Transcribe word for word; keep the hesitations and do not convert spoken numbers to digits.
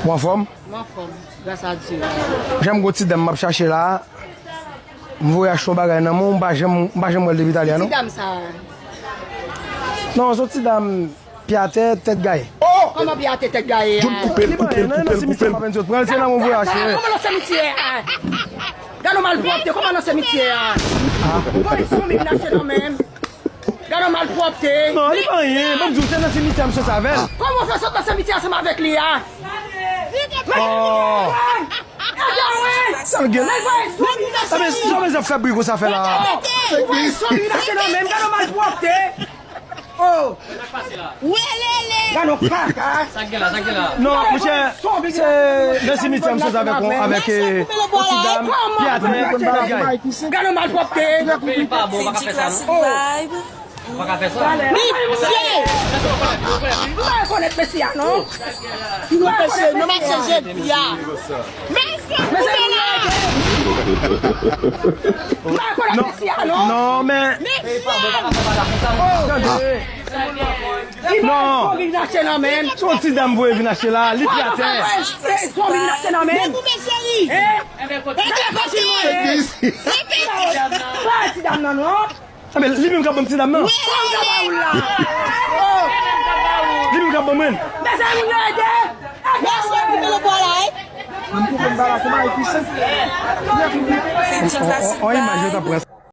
Ou anfòm? M anfòm, gras a Dye. Janm gon ti dam m ap chache la. M voye achte yon bagay nan men w, m pa janm, m pa janm wè l depi talè a, non? Ti dam sa a. Non, se yon ti dam pye atè, tèt gaye. Kòman pye atè, tèt gaye a? Li pa anyen, nan, nan simityè m ap di w pran l, se nan men w voye achte. Kòman nan simityè a? Gade yon malpwòpte, kòman nan simityè a? Ou voye san mil m achte nan men m. Gade yon malpwòpte. Non, li pa anyen. Ban m di w, se nan simityè a m sot avè l. Kòman w fè sot nan simityè ansanm avèk li a? Oh. Sa l gen? Sa men, sa men zòf fè bri konsa fè la? Ou voye san mil m achte nan men m, gade yon malpwòpte. Oh. Gade yon kaka. Sa gen la, sa gen la. Non, monchè, se nan simityè m sot avèk yon, avèk, eh, yon ti dam pye atè, tèt gaye. Gade yon malpwòpte. Peyi pa bon, pa ka fè sa, non. Oh. Ou pa ka fè sa. Mesye! M pa rekonèt mesye a, non. M pa rekonèt mesye a. Mesye, nou rete. M pa rekonèt mesye a, non. Non, men. Mesye! Tande. Li pa zonbi vin achte nan men m. Se yon ti dam voye vin achte la, li pye atè. Zonbi vin achte nan men m. Hein? Gade fasil mwen ye. Pa ti dam nan, non. Sa men, li menm k ap ban m ti dam nan. Kòm sa ba ou la. Oh. Li menm k ap ban mwen. Mezanmi, nou ede. Mwen sou koupe le bò la, eh. On, on, on imaj yo t ap pran.